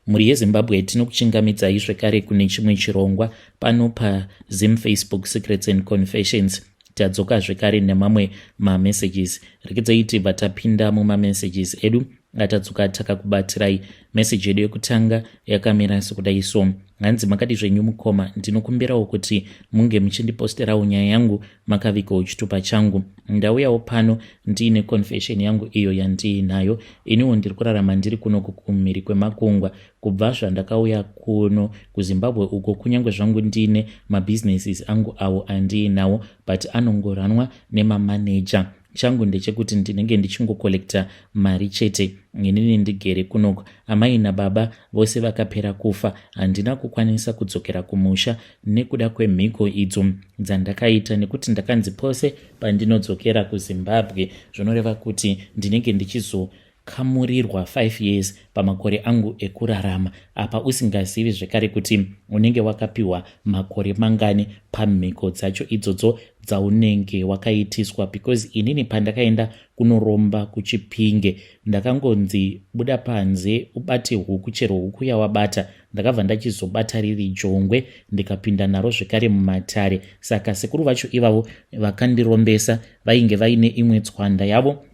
Mhuri yeZimbabwe, tinokuchingamidzai zvekare kune chimwe chirongwa pano paZim Facebook Secrets and Confessions. Tadzoka zvekare nemamwe mamessages. Rekedzai tibva tapinda mumamessages edu atadzoka takakubatirai. Meseji yedu yekutanga yakamira sekudai so: hanzi, "Makadi zvenyu mukoma? Ndinokumbirawo kuti munge muchindiposterawo nyaya yangu makavigawo chitupa changu. Ndauyawo pano ndiine confession yangu iyo yandiinayo. Iniwo ndiri kurarama ndiri kuno kumhiri kwemakungwa. Kubva zvandakauya kuno kuZimbabwe uko, kunyange zvangu ndiine mabusinesses angu awo andiinawo, but anongoranwa nemamaneja. Changu ndechekuti ndinenge ndichingokolekta mari chete inini ndigere kunoko. Amai nababa vose vakapera kufa. Handina kukwanisa kudzokera kumusha nekuda kwemhiko idzo dzandakaita, nekuti ndakanzi pose pandinodzokera kuZimbabwe zvinoreva kuti ndinenge ndichizokamurirwa 5 years pamakore angu ekurarama. Apa usingazivi zvekare kuti unenge wakapiwa makore mangani pamhiko dzacho idzodzo dzaunenge wakaitiswa, because inini pandakaenda kunoromba kuChipinge, ndakangonzi buda panze ubate huku, chero huku yawabata. Ndakabva ndachizobata riri jongwe, ndikapinda naro zvekare mumatare. Saka sekuru vacho ivavo vakandirombesa vainge vaine imwe tswanda yavo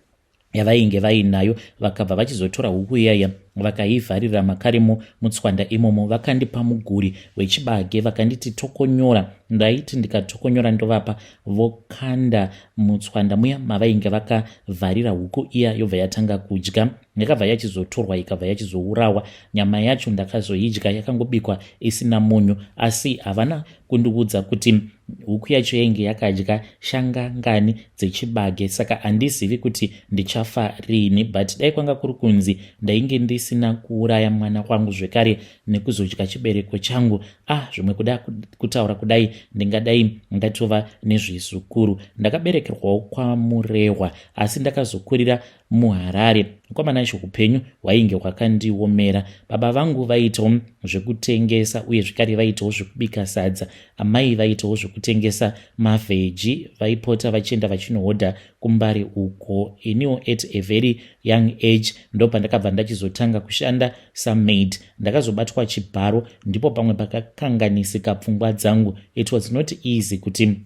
yavainge vainayo. Vakabva vachizotora huku iyaya, vakaivharira makaremo mutswanda imomo. Vakandipa muguri wechibage, vakanditi tokonyora. Ndaiti ndikatokonyora, ndovapa, vokanda mutswanda muya mavainge vakavharira huku iya, yobva yatanga kudya. Yakabva yachizotorwa, ikabva yachizourawa. Nyama yacho ndakazoidya yakangobikwa isina munyu, asi havana kundiudza kuti huku yacho yainge yakadya shanga ngani dzechibage. Saka handizivi kuti ndichafa riini, but dai kwanga kuri kunzi ndainge ndisina kuuraya mwana wangu zvekare nekuzodya chibereko changu, ah, zvimwe kuda kutaura kudai ndingadai ndatova nezvizukuru. Ndakaberekerwawo kwaMurehwa, asi ndakazokurira muHarare. Mukomana, upenyu hwainge hwakandiomera. Baba vangu vaitawo zvekutengesa, uye zvekare vaitawo zvekubika sadza. Amai vaitawo zvekutengesa mavheji, vaipota vachienda vachinohodha kuMbare uko. Iniwo at a very young age ndo pandakabva ndachizotanga kushanda samaid. Ndakazobatwa chibharo, ndipo pamwe pakakanganisika pfungwa dzangu. It was not easy kuti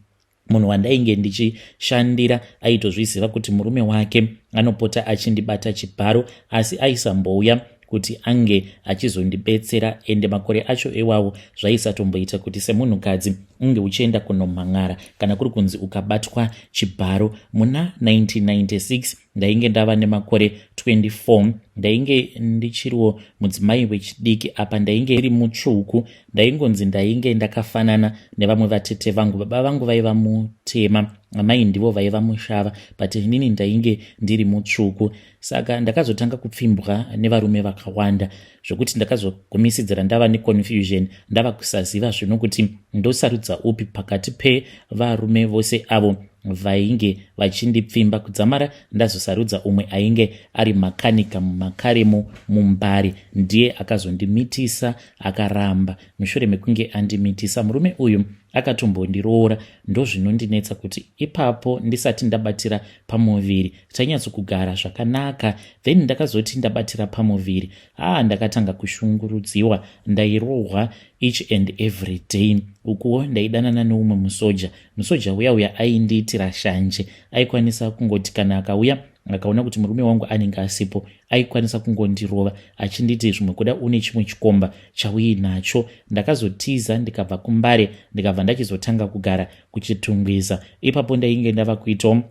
munhu wandainge ndichishandira aitozviziva kuti murume wake anopota achindibata chibharo, asi aisambouya kuti ange achizondibetsera. Ende makore acho iwawo zvaisatomboita kuti semunhukadzi unge uchienda kunomhan'ara kana kuri kunzi ukabatwa chibharo. Muna 1996 ndainge ndava nemakore 24. Ndainge ndichiriwo mudzimai wechidiki. Apa ndainge iri mutsvuku, ndaingonzi ndainge ndakafanana nevamwe vatete vangu. Baba vangu vaiva mutema, amai ndivo vaiva mushava, but inini ndainge ndiri mutsvuku. Saka ndakazotanga kupfimbwa nevarume vakawanda, zvokuti ndakazogumisidzira ndava neconfusion, ndava kusaziva zvino kuti ndosarudza upi pakati pevarume vose avo vainge vachindipfimba, kudzamara ndazosarudza umwe ainge ari makanika mumakaremo muMbare. Ndiye akazondimitisa, akaramba. Mushure mekunge andimitisa, murume uyu akatombondiroora. Ndozvinondinetsa kuti ipapo ndisati ndabatira pamuviri tainyatsokugara zvakanaka. Then ndakazoti ndabatira pamuviri, aa, ndakatanga kushungurudziwa. Ndairohwa each and every day. Ukuwo ndaidanana neumwe musoja. Musoja uya uya aindiitira shanje. Aikwanisa kungoti kana akauya akaona kuti murume wangu anenge asipo, aikwanisa kungondirova achinditi zvimwe kuda une chimwe chikomba chauinacho. Ndakazotiza, ndikabva kuMbare, ndikabva ndachizotanga kugara kuChitungwiza. Ipapo ndainge ndava kuitawo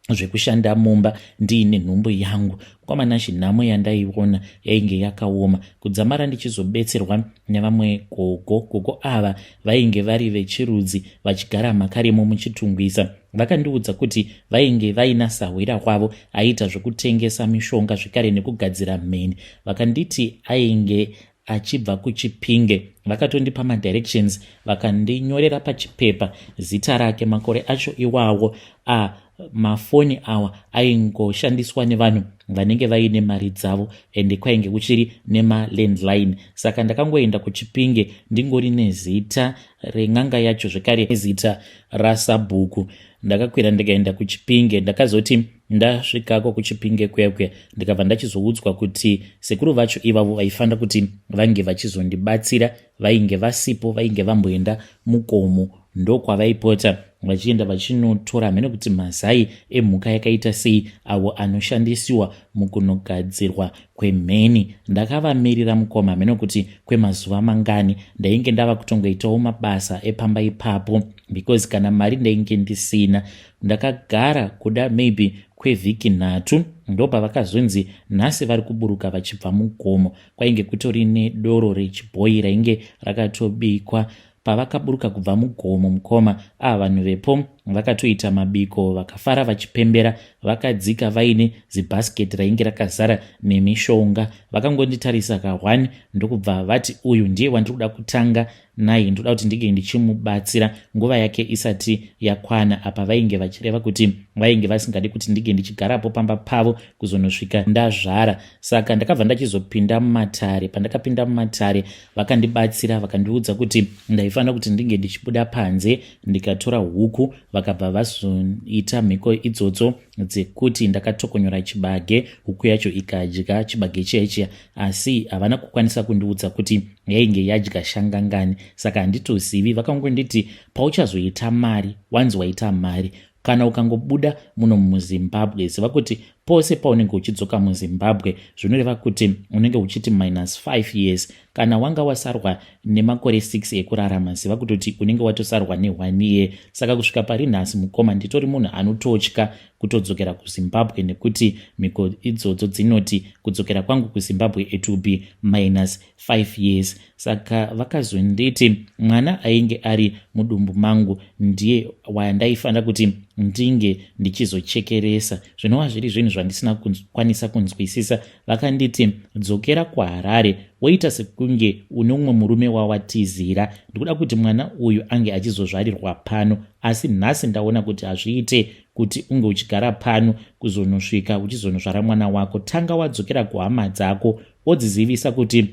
zvekushanda mumba ndiine nhumbu yangu. Kwamanashi, nhamo yandaiona yainge yakaoma, kudzamara ndichizobetserwa nevamwe gogo. Gogo ava vainge vari vechirudzi, vachigara makaremo muChitungwiza. Vakandiudza kuti vainge vaina sahwira wavo aiita zvekutengesa mishonga zvekare nekugadzira mheni. Vakanditi ainge achibva kuChipinge. Vakatondipa madirections, vakandinyorera pachipepa zita rake. Makore acho iwawo a mafoni awa aingoshandiswa nevanhu vanenge vaine mari dzavo, ende kwainge kuchiri nemalandline. Saka ndakangoenda kuChipinge ndingori nezita ren'anga yacho zvekare nezita rasabhuku. Ndakakwira ndikaenda kuChipinge. Ndakazoti Ndasvikako kuChipinge kuya kuya, ndikabva ndachizoudzwa kuti sekuru vacho ivavo vaifanira kuti vange vachizondibatsira vainge vasipo, vainge vamboenda mukomo, ndokwavaipota vachienda vachinotora mhene kuti mazai emhuka yakaita sei avo anoshandisiwa mukunogadzirwa kwemheni. Ndakavamirira, mukoma, mhene kuti kwemazuva mangani. Ndainge ndava kutongoitawo mabasa epamba ipapo because kana mari ndainge ndisina. Ndakagara kuda maybe kwevhiki 3, ndopavakazonzi nhasi vari kuburuka vachibva mugomo. Kwainge kutori nedoro rechibhoi rainge rakatobikwa. Pavakaburuka kubva mugomo, mukoma, ava vanhu vepo vakatoita mabiko, vakafara vachipembera. Vakadzika vaine zibhasiketi rainge rakazara nemishonga. Vakangonditarisa ka1, ndokubva vati, "Uyu ndiye wandiri kuda kutanga naye, ndoda kuti ndinge ndichimubatsira nguva yake isati yakwana." Apa vainge vachireva kuti vainge vasingadi kuti ndinge ndichigarapo pamba pavo kuzonosvika ndazvara. Saka ndakabva ndachizopinda mumatare. Pandakapinda mumatare, vakandibatsira, vakandiudza kuti ndaifanira kuti ndinge ndichibuda panze ndikatora huku. Vakabva vazoita mhiko idzodzo dzekuti ndakatokonyora chibage, huku yacho ikadya chibage chiya chiya, asi havana kukwanisa kundiudza kuti yainge yadya shangangani, saka handitozivi. Vakangonditi, "Pauchazoita mari, wanzi waita mari, kana ukangobuda muno muZimbabwe, ziva kuti pose paunenge uchidzoka muZimbabwe zvinoreva kuti unenge uchiti minus 5 years. Kana wanga wasarwa nemakore 6 ekurarama, ziva kutoti unenge watosarwa ne1 year." Saka kusvika pari nhasi, mukoma, nditori munhu anototya kutodzokera kuZimbabwe nekuti mhiko idzodzo dzinoti kudzokera kwangu kuZimbabwe it will be minus 5 years. Saka vakazonditi mwana ainge ari mudumbu mangu ndiye wandaifanira kuti ndinge ndichizochekeresa, zvinova zviri zvinhu zvandisina kukwanisa kunzwisisa. Vakanditi, "Dzokera kuHarare, woita sekunge une umwe murume wawatizira. Ndikuda kuti mwana uyu ange achizozvarirwa pano, asi nhasi ndaona kuti hazviite kuti unge uchigara pano kuzonosvika uchizonozvara mwana wako. Tanga wadzokera kuhama dzako, wodzizivisa kuti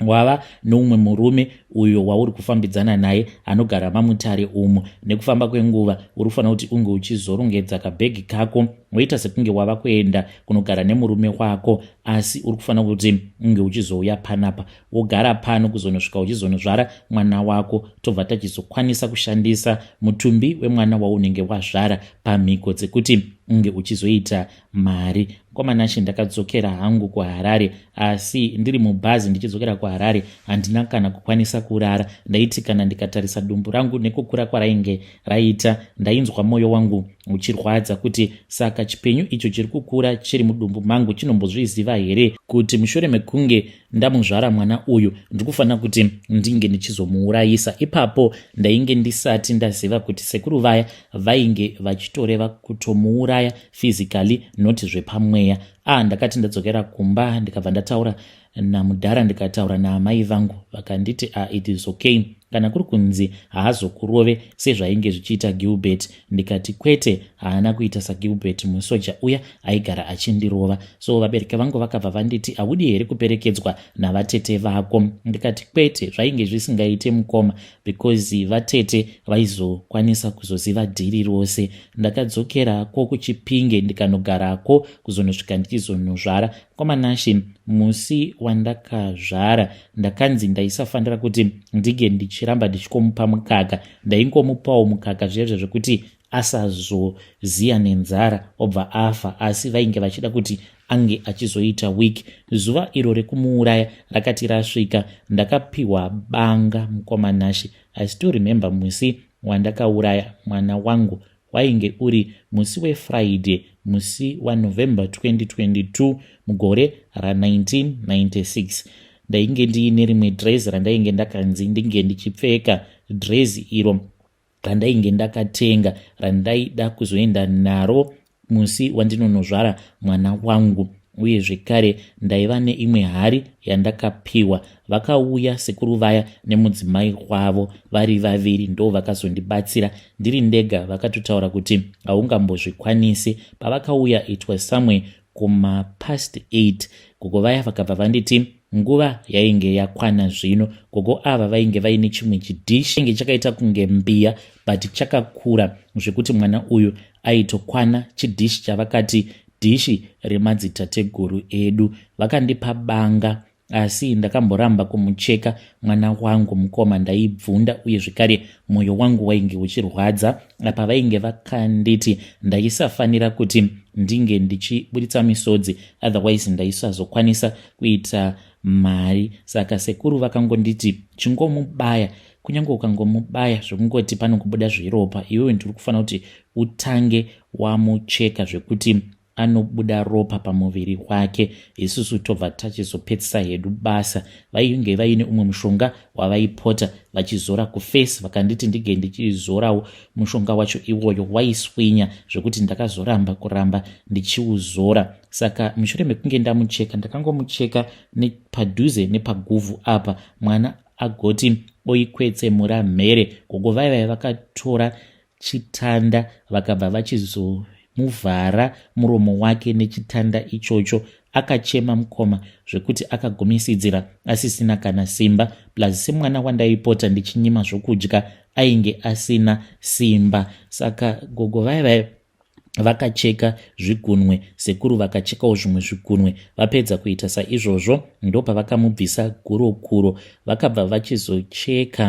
wava noumwe murume uyo wauri kufambidzana naye anogara maMutare umo. Nekufamba kwenguva uri kufanira kuti unge uchizorongedza kabhegi kako, woita sekunge wava kuenda kunogara nemurume wako, asi uri kufanira kuti unge uchizouya panapa, wogara pano kuzonosvika uchizonozvara mwana wako. Tobva tachizokwanisa kushandisa mutumbi wemwana waunenge wazvara pamhiko dzekuti unge uchizoita mari." Kwamanashe, ndakadzokera hangu kuHarare, asi ndiri mubhazi ndichidzokera kuHarare handina kana kukwanisa kurara. Ndaiti kana ndikatarisa dumbu rangu nekukura kwarainge raita, ndainzwa mwoyo wangu uchirwadza kuti saka chipenyu icho chiri kukura chiri mudumbu mangu chinombozviziva here kuti mushure mekunge ndamuzvara mwana uyu ndiri kufanira kuti ndinge ndichizomuurayisa? Ipapo ndainge ndisati ndaziva kuti sekuru vaya vainge vachitoreva kutomuuraya physically, not zvepamweya. Ndakati ndadzokera kumba, ndikabva ndataura namudhara, ndikataura naamai vangu, vakanditi, "Ah, it is okay kana kuri kunzi haazokurove sezvainge zvichiita Gilbert." Ndikati, "Kwete, haana kuita saGilbert, musoja uya aigara achindirova." So vabereki vangu vakabva vanditi, "Haudi here kuperekedzwa navatete vako?" Ndikati, "Kwete." Zvainge zvisingaite, mukoma, because vatete vaizokwanisa kuzoziva dhiri rose. Ndakadzokerako kuChipinge, ndikanogarako kuzonosvika ndichizonozvara. Kwamanashe, musi wandakazvara ndakanzi ndaisafanira kuti ndinge ndichiramba ndichikomupa mukaka. Ndaingomupawo mukaka zviya zvekuti asazoziya nenzara obva afa, asi vainge vachida kuti ange achizoita weak. Zuva iro rekumuuraya rakati rasvika, ndakapiwa banga. Mukomanashe, I still remember musi wandakauraya mwana wangu. Wainge uri musi weFriday, musi waNovember 2022, mugore ra1996. Ndainge ndiine rimwe dhirezi randainge ndakanzi ndinge ndichipfeka, dhirezi iro randainge ndakatenga randaida kuzoenda naro musi wandinonozvara mwana wangu. Uye zvekare ndaiva neimwe hari yandakapiwa. Vakauya sekuru vaya nemudzimai wavo vari vaviri, ndo vakazondibatsira. Ndiri ndega vakatotaura kuti haungambozvikwanisi. Pavakauya, it was somewhere kumapast 8. Gogo vaya vakabva vanditi, Nguva yainge yakwana zvino. Gogo ava vainge vaine chimwe chidhishi chainge chakaita kunge mbiya but chakakura zvekuti mwana uyu aitokwana chidhishi chavakati dhishi remadzitateguru edu. Vakandipa banga asi ndakamboramba kumucheka mwana wangu mukoma ndaibvunda uye zvekare mwoyo wangu wainge uchirwadza apa vainge vakanditi ndaisafanira kuti ndinge ndichiburitsa misodzi otherwise ndaisazokwanisa kuita mari saka sekuru vakangonditi chingomubaya kunyange ukangomubaya zvekungoti panongobuda zveropa iwewe ndiri kufanira kuti utange wamucheka zvekuti anobuda ropa pamuviri wake isusu tobva tachizopedzisa hedu basa. Vainge vaine umwe mushonga wavaipota vachizora kuface vakanditi ndige ndichizorawo mushonga wacho iwoyo waiswinya zvekuti ndakazoramba kuramba ndichiuzora. Saka mushure mekunge ndamucheka ndakangomucheka nepadhuze nepaguvhu apa mwana agoti oikwetsemura mhere gogo vaivai vakatora chitanda vakabva vachizomuvhara muromo wake nechitanda ichocho. Akachema mukoma zvekuti akagumisidzira asisina kana simba plus semwana wandaipota ndichinyima zvokudya ainge asina simba saka gogo vaya vaya vakacheka zvigunwe sekuru vakachekawo zvimwe zvigunwe vapedza kuita saizvozvo ndopavakamubvisa gurokuro vakabva vachizocheka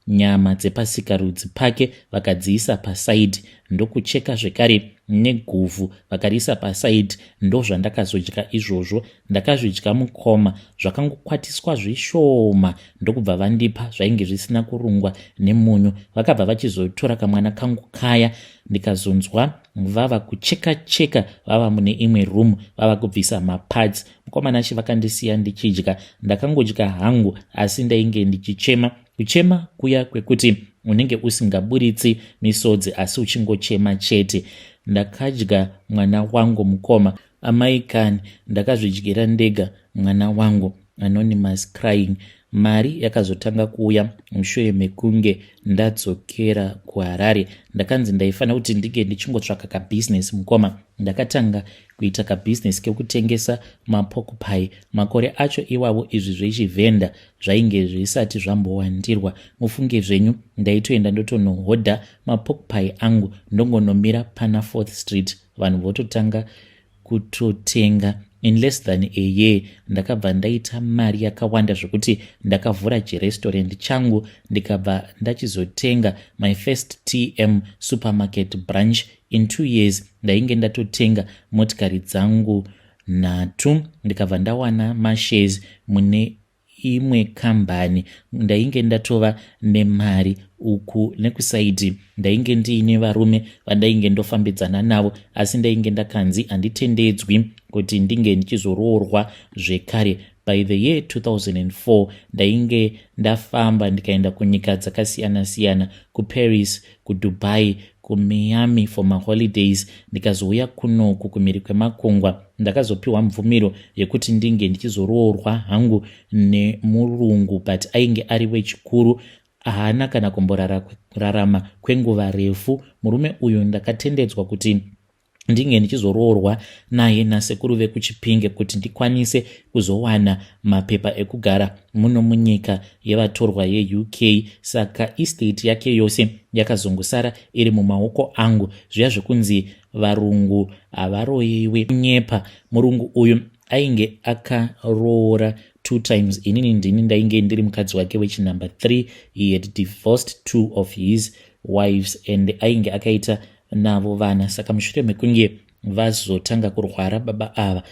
nyama dzepasikarudzi pake vakadziisa pasaidhi ndokucheka zvekare neguvhu vakariisa pasaidhi ndozvandakazodya izvozvo ndakazvidya mukoma zvakangokwatiswa zvishoma ndokubva vandipa zvainge zvisina kurungwa nemunyu vakabva vachizotora kamwana kangu kaya ndikazonzwa vava kucheka cheka vava mune imwe room vava kubvisa mapads mukomana chi vakandisiya ndichidya ndakangodya hangu asi ndainge ndichichema Kuchema kuya kwekuti unenge usingaburitsi misodzi asi uchingochema chete. Ndakadya mwana wangu mukoma. Amai kani ndakazvidyira ndega mwana wangu. Anonymous crying. Mari yakazotanga kuuya mushure mekunge ndadzokera kuHarare. Ndakanzi ndaifanira kuti ndinge ndichingotsvaka kabusiness mukoma. Ndakatanga kuita kabusiness kekutengesa mapork pie. Makore acho iwavo izvi zvechivhenda zvainge zvisati zvambowandirwa mufunge zvenyu ndaitoenda ndotonohodha mapokpai angu ndongonomira pana fourth street vanhu vototanga kutotenga in less than a year ndakabva ndaita mari yakawanda zvekuti ndakavhura chirestaurant changu ndikabva ndachizotenga my first tm supermarket branch in two years ndainge ndatotenga motikari dzangu nhatu ndikabva ndawana mashares mune imwe kambani ndainge ndatova nemari uku nekusaidi ndainge ndiine varume vandainge ndofambidzana navo asi ndainge ndakanzi handitendedzwi kuti ndinge ndichizoroorwa zvekare by the year 2004 ndainge ndafamba ndikaenda kunyika dzakasiyana siyana kuparis kudubai kuMiami for maholidays ndikazouya kunoku kumhiri kwemakungwa ndakazopiwa mvumiro yekuti ndinge ndichizoroorwa hangu nemurungu but ainge ari wechikuru haana kana kumborarama kwenguva refu murume uyu ndakatendedzwa kuti ndinge ndichizoroorwa naye nasekuru vekuchipinge kuti ndikwanise kuzowana mapepa ekugara muno munyika yevatorwa yeUK saka estate yake yose yakazongosara iri mumaoko angu zviya zvekunzi varungu havaroyiwi kunyepa murungu uyu ainge akaroora two times inini ndini ndainge ndiri mukadzi wake wechinumber 3 he had divorced two of his wives and ainge akaita navo vana saka mushure mekunge vazotanga kurwara baba ava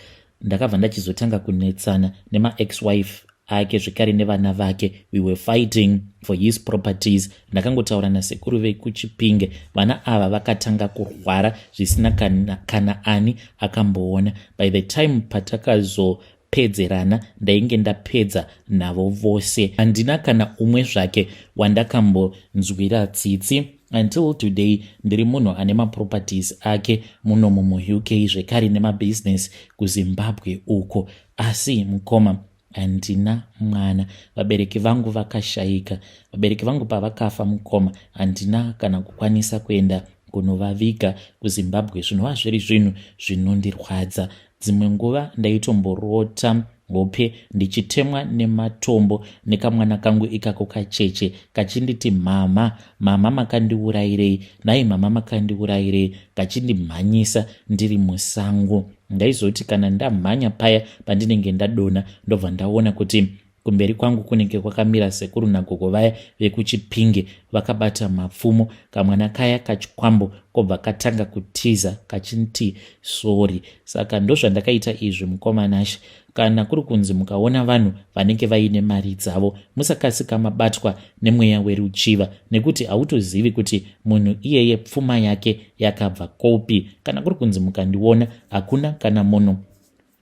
ndakabva ndachizotanga kunetsana nemaex wife ake zvekare nevana vake we were fighting for his properties ndakangotaura nasekuru vekuchipinge vana ava vakatanga kurwara zvisina kana, kana ani akamboona by the time patakazo pedzerana ndainge ndapedza navo vose handina kana umwe zvake wandakambonzwira tsitsi until today ndiri munhu ane maproperties ake munomu muuk zvekare nemabusiness kuzimbabwe uko asi mukoma handina mwana vabereki vangu vakashaika vabereki vangu pavakafa mukoma handina kana kukwanisa kuenda kunovaviga kuzimbabwe zvinova zviri zvinhu zvinondirwadza Dzimwe nguva ndaitomborota hope ndichitemwa nematombo nekamwana kangu ikako kacheche kachinditi, "Mama, mama, makandiurayirei nhai? Mama, makandiurayirei?" Kachindimhanyisa ndiri musango. Ndaizoti kana ndamhanya paya pandinenge ndadonha, ndobva ndaona kuti kumberi kwangu kunenge kwakamira sekuru nagogo vaya vekuChipinge vakabata mapfumo. Kamwana kaya kachikwambo kobva katanga kutiza kachiti, "Sorry." Saka ndozvandakaita izvi, mukoma Nashe. Kana kuri kunzi mukaona vanhu vanenge vaine mari dzavo, musakasika mabatwa nemweya weruchiva, nekuti hautozivi kuti munhu iyeye pfuma yake yakabva kopi. Kana kuri kunzi mukandiona, hakuna kana munhu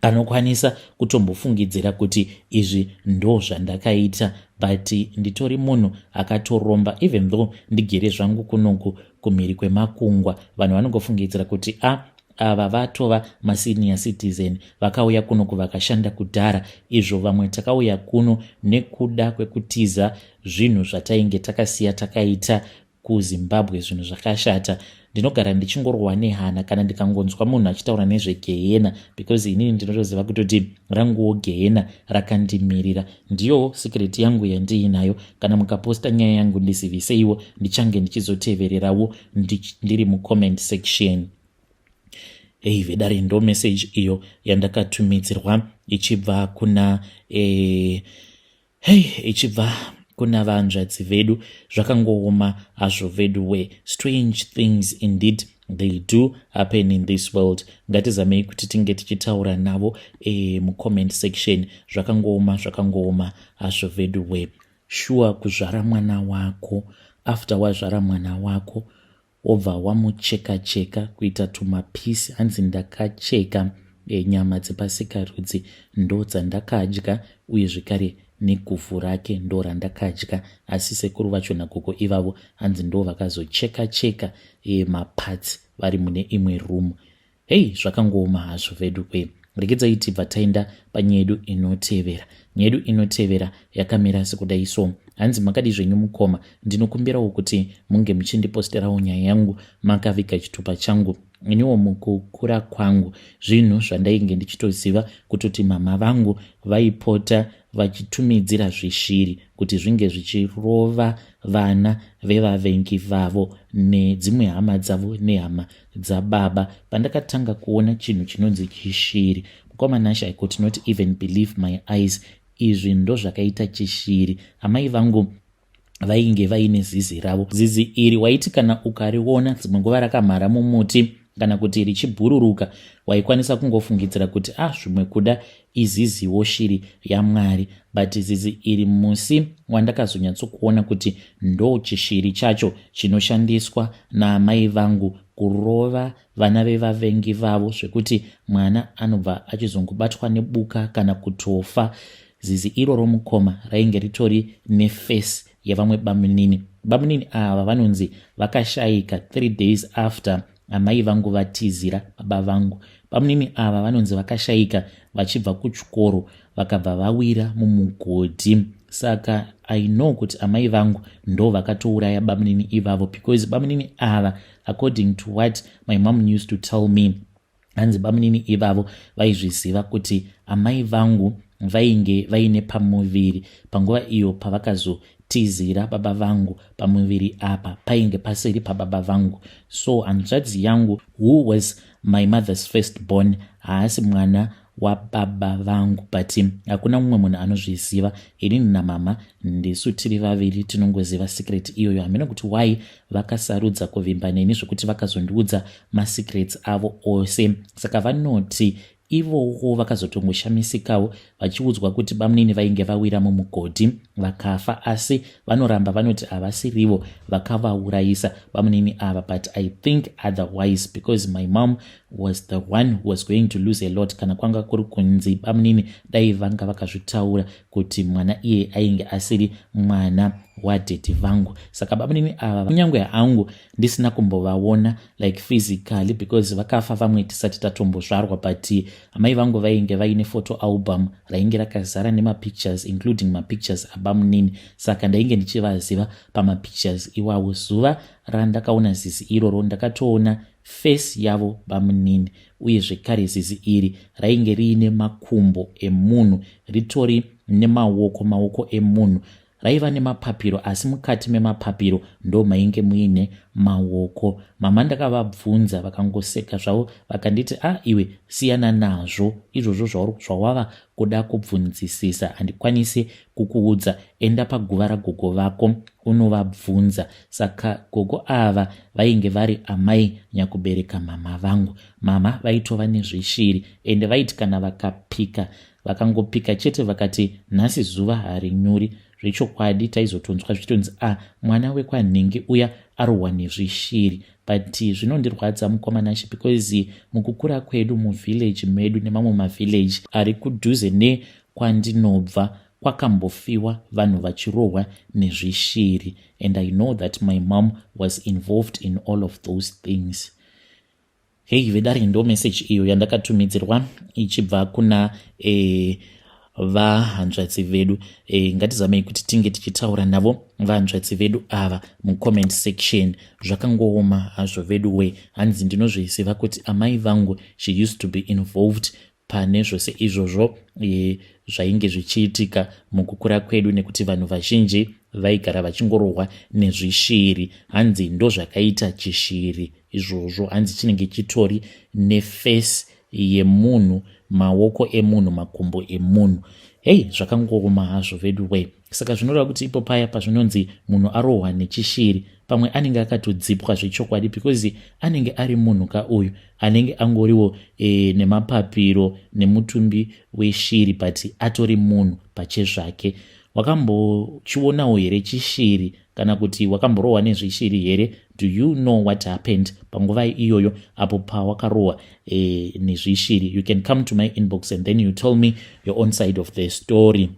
anokwanisa kutombofungidzira kuti izvi ndo zvandakaita, but nditori munhu akatoromba. Even though ndigere zvangu kunoku kumhiri kwemakungwa, vanhu vanongofungidzira kuti a ava vatova masenior citizen, vakauya kunoku vakashanda kudhara. Izvo vamwe takauya kuno nekuda kwekutiza zvinhu zvatainge takasiya takaita kuZimbabwe, zvinhu zvakashata. Ndinogara ndichingorwa nehana kana ndikangonzwa munhu achitaura nezvegehena, because inini ndinotoziva kutoti ranguwo gehena rakandimirira. Ndiyo secret yangu yandiinayo. Kana mukaposta nyaya yangu, ndiziviseiwo, ndichange ndichizotevererawo ndiri mucomment section. Ei vedare, ndo message iyo yandakatumidzirwa ichibva kuna hei, ichibva kuna vanzvadzi vedu. Zvakangooma hazvo vedu we. Strange things indeed, they do happen in this world. Ngatizamei kuti tinge tichitaura navo mucomment section. Zvakangooma, zvakangooma hazvo vedu we. Shuwa, kuzvara mwana wako, after wazvara mwana wako wobva wamucheka cheka kuita tumapieces. Hanzi ndakacheka nyama dzepasikarudzi, ndo dzandakadya, uye zvekare neguvhu rake ndo randakadya. Asi sekuru vacho nagogo ivavo, hanzi ndo vakazocheka cheka maparts vari mune imwe room. Hei, zvakangooma hazvo vedu kwe. Regedzai tibva taenda panyaya yedu inotevera. Nyaya yedu inotevera yakamira sekudai so. Hanzi, "Makadi zvenyu mukoma? Ndinokumbirawo kuti munge muchindiposterawo nyaya yangu makaviga chitupa changu. Iniwo mukukura kwangu, zvinhu zvandainge ndichitoziva kutoti mama vangu vaipota vachitumidzira zvishiri kuti zvinge zvichirova vana vevavengi vavo nedzimwe hama dzavo nehama dzababa. Pandakatanga kuona chinhu chinonzi chishiri, mukoma Nashe, I could not even believe my eyes. Izvi ndo zvakaita chishiri. Amai vangu vainge vaine zizi ravo. Zizi iri waiti kana ukariona dzimwe nguva rakamhara mumuti kana kuti richibhururuka, waikwanisa kungofungidzira kuti ah, zvimwe kuda iziziwo shiri yaMwari. But zizi iri, musi wandakazonyatsokuona kuti ndo chishiri chacho chinoshandiswa naamai vangu kurova vana vevavengi vavo, zvekuti mwana anobva achizongobatwa nebuka kana kutofa, zizi iroro, mukoma, rainge ritori neface yevamwe bamunini. Bamunini ava vanonzi vakashayika 3 days after amai vangu vatizira baba vangu. Bamunini ava vanonzi vakashayika vachibva kuchikoro, vakabva vawira mumugodhi. Saka I know kuti amai vangu ndo vakatouraya bamunini ivavo, because bamunini ava, according to what my mom used to tell me, hanzi bamunini ivavo vaizviziva kuti amai vangu vainge vaine pamuviri panguva iyo pavakazotizira baba vangu. Pamuviri apa painge pasiri pababa vangu. So hanzvadzi yangu, who was my mother's first born, haasi mwana wababa vangu, but hakuna mumwe munhu anozviziva. Inini namama ndisu tiri vaviri tinongoziva secret iyoyo. Hamina kuti why vakasarudza kuvimba neni zvekuti vakazondiudza masecrets avo ose. Saka vanoti ivowo vakazotongoshamisikawo vachiudzwa kuti bamunini vainge vawira mumugodhi vakafa, asi vanoramba, vanoti havasirivo vakavaurayisa bamunini ava. But I think otherwise, because my mom was the one who was going to lose a lot kana kwanga kuri kunzi bamunini dai vanga vakazvitaura kuti mwana iye ainge asiri mwana wadaddy vangu. Saka bamunini ava, kunyange hangu ndisina kumbovaona like physically, because vakafa vamwe tisati tatombozvarwa, but Amai vangu vainge vaine photo album rainge rakazara nemapictures, including mapictures abamunini, saka ndainge ndichivaziva pamapictures iwawo. Zuva randakaona zizi iroro, ndakatoona face yavo bamunini. Uye zvekare zizi iri rainge riine makumbo emunhu, ritori nemaoko, maoko emunhu. Raiva nemapapiro, asi mukati memapapiro ndo mainge muine maoko. Mama ndakavabvunza, vakangoseka zvavo, vakanditi, "A ah, iwe, siyana nazvo izvozvo zvawava kuda kubvunzisisa. Handikwanisi kukuudza. Enda paguva ragogo vako unovabvunza." Saka gogo ava vainge vari amai nyakubereka mama vangu. Mama vaitova nezveshiri, ende vaiti kana vakapika, vakangopika chete, vakati nhasi zuva harinyuri, zvechokwadi taizotonzwa zvichitonzi, "A ah, mwana wekwanhingi uya arohwa nezvishiri." But zvinondirwadza, mukoma Nashe, because mukukura kwedu muvillage medu nemamwe mavillage ari kudhuze nekwandinobva, kwakambofiwa vanhu vachirohwa nezvishiri, and I know that my mom was involved in all of those things. Hei vedare, ndo message iyo yandakatumidzirwa ichibva kuna vahanzvadzi vedu. Ngatizamei kuti tinge tichitaura navo vahanzvadzi vedu ava mucomment section. Zvakangooma hazvo vedu we. Hanzi, "Ndinozviziva kuti amai vangu, she used to be involved pane zvose izvozvo zvainge zvichiitika mukukura kwedu, nekuti vanhu vazhinji vaigara vachingorohwa nezvishiri." Hanzi ndo zvakaita chishiri izvozvo. Hanzi chinenge chitori neface yemunhu, maoko emunhu, makumbo emunhu. Hei, zvakangooma hazvo vedu we. Saka zvinoreva kuti ipo paya pazvinonzi munhu arohwa nechishiri, pamwe anenge akatodzipwa zvechokwadi, because anenge ari munhu ka uyu anenge angoriwo nemapapiro nemutumbi weshiri, but atori munhu pachezvake. Wakambochionawo here chishiri, kana kuti wakamborohwa nezvishiri here? Do you know what happened panguva iyoyo apo pawakarohwa nezvishiri? You can come to my inbox and then you tell me your own side of the story.